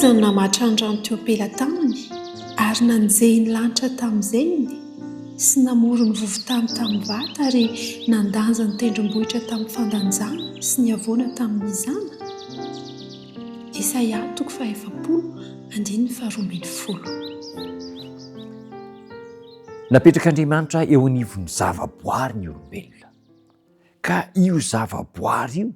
Iza no namatra ny rano teo am-pelatanany, ary nanjehy ny lanitra tamin'ny zehiny, sy namory ny vovo-tany tamin'ny vata, ary nandanja ny tendrombohitra tamin'ny fandanjana sy ny havoana tamin'ny mizana? Isaia toko fahaefapolo, andininy faharoambinifolo. Napetrak'Andriamanitra eo anivon'ny zavaboary ny olombelona, ka io zavaboary io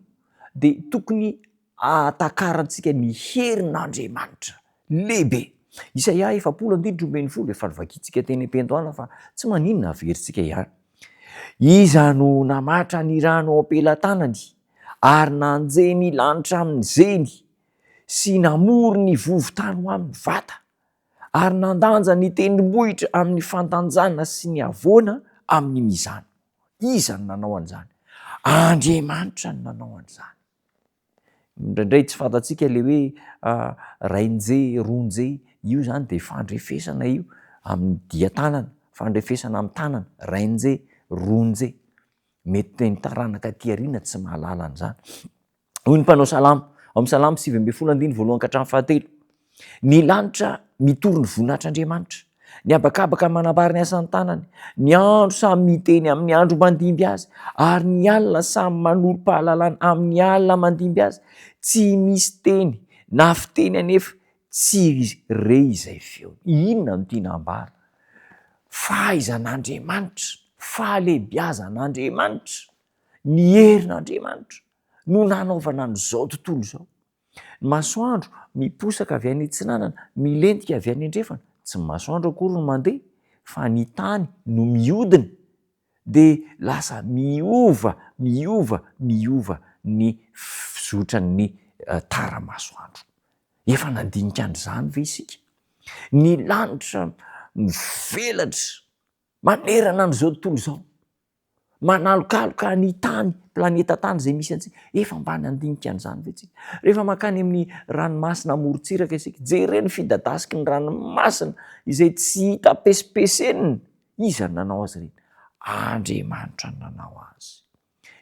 dia tokony ahatakarantsika ny herin'Andriamanitra lehibe. Isaia 40 andininy 12, efa novakintsika teny am-piandohana fa tsy maninona averintsika ihany. Iza no namatra ny rano ao am-pelatanany ary nanjehy ny lanitra amin'ny zeny sy namory ny vovo-tany ho amin'ny vata ary nandanja ny tendrombohitra amin'ny fandanjana sy ny havoana amin'ny mizana? Iza no nanao an'izany? Andriamanitra no nanao an'izany. Indraindray tsy fantatsika le hoe rainje, ronje, io zany de fandrefesana io amin'ny dian-tanana, fandrefesana amin'ny tanana, rainje, ronje. Mety ny taranaka aty aoriana tsy mahalala an'izany. Hoy ny mpanao salamo, ao amin'ny salamo 19 andininy voalohany ka hatramin'ny fahatelo, Ny lanitra mitory ny voninahitr'Andriamanitra, ny habakabaka manambara ny asan'ny tanany, ny andro samy miteny amin'ny andro mandimby azy, ary ny alina samy manolo-pahalalana amin'ny alina mandimby azy. Tsy misy teny na fiteny anefa tsy re izay feony. Inona no tiana ambara? Fahaizan'Andriamanitra, fahalehibiazan'Andriamanitra, ny herin'Andriamanitra no nanaovana an'izao tontolo izao. Ny masoandro miposaka avy any atsinanana, milentika avy any andrefana, tsy ny masoandro akory no mandeha fa ny tany no mihodina dia lasa miova, miova, miova ny fizotran'ny tara-masoandro. Efa nandinika an'izany ve isika? Ny lanitra mivelatra manerana an'izao tontolo izao. Manalokaloka ny tany, planeta tany izay misy antsika. Efa mba nandinika an'izany ve tsika? Rehefa mankany amin'ny ranomasina amorontsiraka isika, jereo ny fidadasiky ny ranomasina izay tsy hita pesipesenina. Iza no nanao azy ireny? Andriamanitra no nanao azy.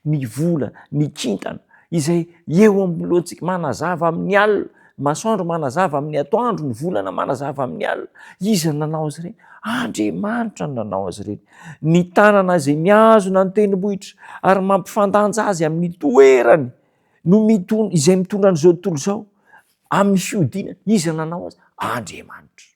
Ny vola, ny kintana izay eo amin'ny lohantsika, manazava amin'ny alina, ny masoandro manazava amin'ny atoandro, ny volana manazava amin'ny alina. Iza no nanao azy ireny? Andriamanitra no nanao azy ireny. Ny tanana izay mihazona ny tendrombohitra ary mampifandanja azy amin'ny toerany no mitondra, izay mitondra an'izao tontolo izao amin'ny fihodinana. Iza no nanao azy? Andriamanitra.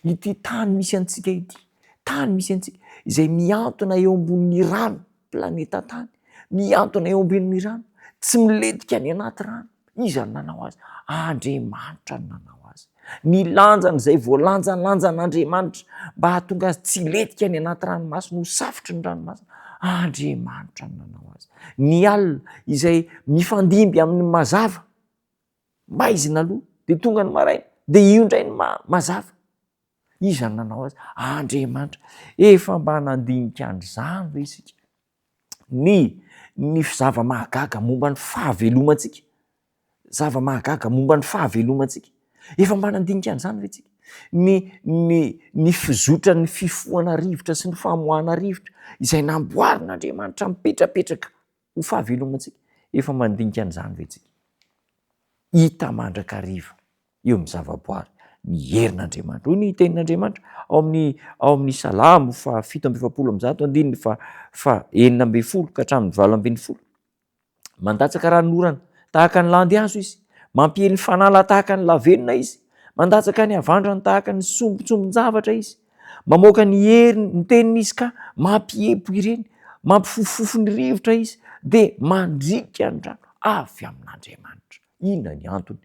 Ity tany misy antsika ity, tany misy antsika, izay mihantona eo ambonin'ny rano, planeta tany, mihantona eo ambonin'ny rano, tsy milentika any anaty rano. Iza no nanao azy? Andriamanitra no nanao azy. Ny lanjany izay voalanjalanjan'Andriamanitra mba hahatonga azy tsy hilentika any anaty ranomasina, ho safotry ny ranomasina. Andriamanitra no nanao azy. Ny alina izay mifandimby amin'ny mazava, maizina aloha, dia tonga ny maraina, dia io indray ny mazava. Iza no nanao azy? Andriamanitra. Efa mba nandinika an'izany ve isika? Ny ny zava-mahagaga momba ny fahavelomantsika, zava-mahagaga momba ny fahavelomantsika. Efa mba nandinika an'izany ve tsika? Ny ny ny fizotran'ny fifohana rivotra sy ny famoahana rivotra izay namboarin'Andriamanitra mipetrapetraka ho fahavelomantsika. Efa mandinika an'izany ve tsika? Hita mandrakariva eo amin'ny zavaboary ny herin'Andriamanitra. Hoy ny tenin'Andriamanitra ao amin'ny ao amin'ny Salamo faha 147 andininy faha faha 16 ka hatramin'ny 18. Mandatsaka ranonorana tahaka ny landy hazo izy, mampiely fanala tahaka ny lavenona izy, mandatsaka ny havandrany tahaka ny sombintsombin-javatra izy, mamoaka ny heriny ny teniny izy ka mampiepo ireny, mampifofofofo ny rivotra izy, dia mandriaka ny rano avy amin'Andriamanitra. Inona ny antony?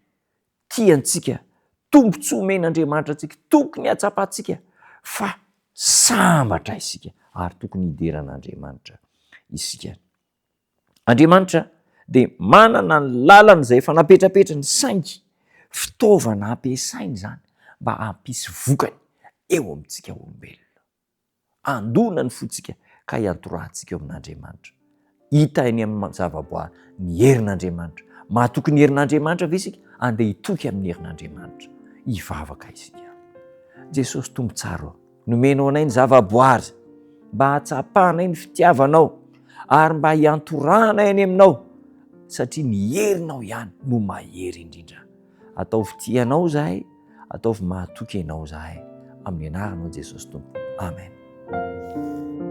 Tiantsika, tombontsoa omen'Andriamanitra antsika, tokony hatsapantsika fa sambatra isika ary tokony hidera an'Andriamanitra isika. Andriamanitra dia manana ny lalany izay efa napetrapetrany saingy fitaovana ampiasainy izany mba hampisy vokany eo amintsika olombelona. Handona ny fontsika ka hiantorahantsika eo amin'Andriamanitra. Hita eny amin'ny zavaboary ny herin'Andriamanitra. Mahatoky ny herin'Andriamanitra ve isika? Andeha hitoky amin'ny herin'Andriamanitra. Hivavaka isika. Jesosy Tompo tsara ô, nomenao anay ny zavaboary mba hahatsapanay ny fitiavanao ary mba hiantorahanay any aminao satria ny herinao ihany no mahery indrindra. Ataovy tia Anao izahay, ataovy mahatoky Anao izahay. Amin'ny anaranao Jesosy Tompo. Amen.